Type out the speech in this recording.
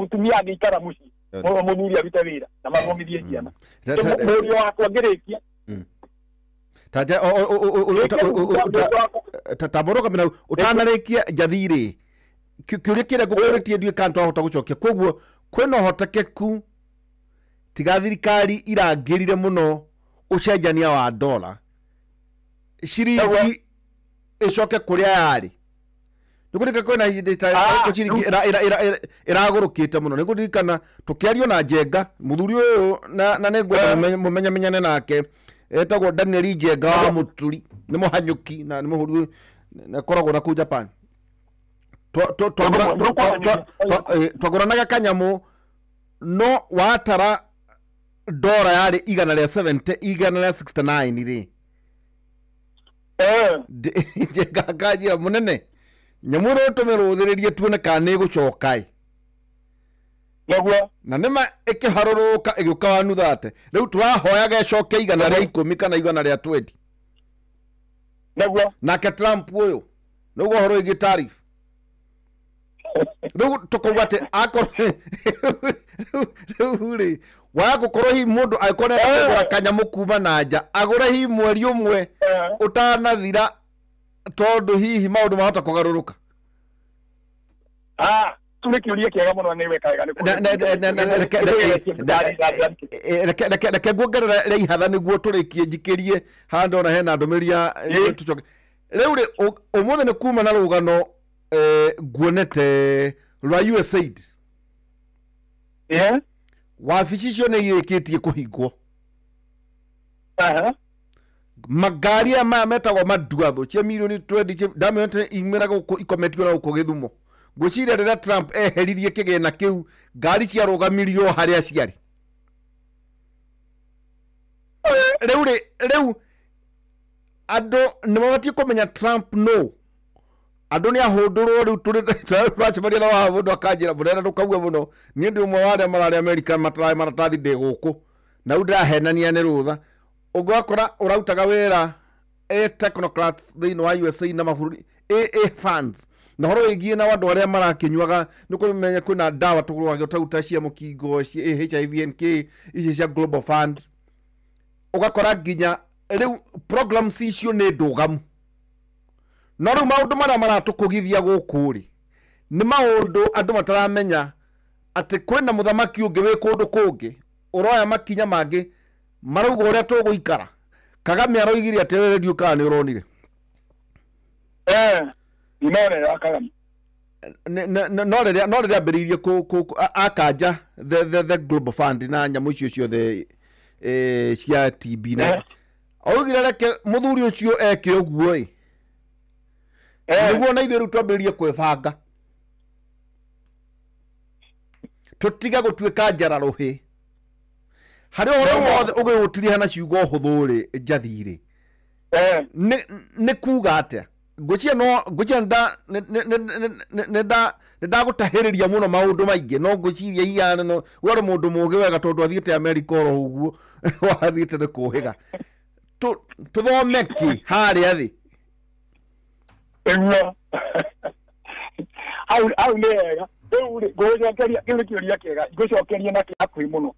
Mũtumia angĩikara mũciĩ, mũthuri arute wĩra na mathomithie ciana. Mũriũ wakwa, ngĩrĩkia. Tanja tambũrũka ũtanarĩkia, Njathi-rĩ, kĩũria kĩrĩa ngũkũrĩtie ndiũĩ kana twahota gũcokia. Koguo kwĩna ũhotekeku tiga thirikari irangĩrire mũno ũcenjania wa dola, ciringi ĩcoke kũrĩa yarĩ? Nĩkũririka kwĩna hĩndĩ ta ciringi ĩragũrũkĩte mũno. Nĩngũririkana tũkĩario na Njenga, mũthuri ũyũ, na nĩngwenda mũmenyamenyane nake, etagwo Daniel Njenga wa Mũturi, nĩ mũhanyũki na nĩ mũhũri na akoragwo na kũu Japan. Twagũranaga kanyamũ, no watara ndora yarĩ 170, 169 rĩ. Njenga akanjĩra, "Mũnene, nyamũ ĩno tũmĩrũthĩrĩrie tuone kana nĩ ĩgũcoka ĩ." Na nĩma ĩkĩharũrũka ĩgĩũka 130. Rĩu tũrahoyaga ĩcoke 110 kana 120. Nake Trump ũyũ nĩguo ũhoro wĩgiĩ tariff, rĩu tũkauga atĩ akorwo rĩu rĩ waga gũkorwo hihi mũndũ angĩkorwo nĩarenda kũgũra kanyamũ kuma na nja, agũre hihi mweri ũmwe ũtanathira, tondũ hihi maũndũ mahota kũgarũrũka. Ah, tu nĩ kĩũria kĩega mũno, nĩ weka wega nĩ Reke nguongerera rĩa ihatha nĩguo tũrĩkie, njikĩrie haha ndona hena ndũmĩrĩri ya tũcoke. Rĩu rĩ, ũmũthĩ nĩ kuma na rũgano nguonete rwa USAID. Wabici icio nĩ irĩkĩtie kũhingwo. Mangari aya maya metagwo manduathũ cia mirioni 20 ndamĩonete imĩra gũkũ ikometio na gũkũ Gĩthumo. Ngwĩciria rĩrĩa Trump eheririe kĩgĩna kĩu, ngari ciarũgamirio harĩa ciarĩ. Rĩu rĩ, rĩu andũ nĩ mabatiĩ kũmenya Trump no andũ nĩ ahũndũrwo. Rĩu tũracemania na waha, mũndũ akanjĩra, "Mũnene, ndũkauge mũno, niĩ ndĩ ũmwe wa arĩa mararĩ Amerika matararĩ maratathi, ndĩ gũkũ na rĩu ndĩrahenania nĩ rũtha." Ũngĩgakora ũrautaga wĩra a technocrats thĩinĩ wa USA na mabũrũri a funds na ũhoro wĩgiĩ na andũ arĩa marakĩnyuaga, nĩ kũmenya kwĩna ndawa tũgũragio ta cia mũkingo, cia HIV, NK icio cia Global Fund. Ũgakora nginya rĩu programs icio nĩ ndũgamu. No rĩu maũndũ marĩa maratũkũgithia gũkũ rĩ, nĩ maũndũ andũ mataramenya atĩ kwĩna mũthamaki ũngĩ wĩ kũndũ kũngĩ ũroya makinya mangĩ marauga ũrĩa tũgũikara. Kagame aroigire atĩ redio, kana nĩ ũronire? Eh, ndinonera Kagame. No rĩrĩa ambĩrĩirie akanja the Global Fund na nyamũ icio ciothe cia TB na augire reke mũthuri ũcio eke ũguo ĩ, nĩguo na ithuĩ rĩu twambĩrĩrie kwĩbanga, tũtige gũtuĩka njara rũhĩ harĩ ũhoro wothe ũgĩgũtiriha na ciugo hũthũ rĩ, Njathi-rĩ. Nĩ kuga atĩa? Ngwĩciria no ngwĩciria nĩ ndagũtahĩrĩria mũno maũndũ maingĩ, no ngwĩciria hihi no we ũrĩ mũndũ mũũgĩ wega, tondũ athiĩte Amerika oro ũguo wathiĩte nĩ kũhĩga. Tũthome kĩ harĩa thĩ? Nĩguo hau hau nĩ hega. Rĩu rĩ, ngũgũcokeria, kĩu nĩ kĩũria kĩega, ngũcokeria na kĩ hakuhĩ mũno.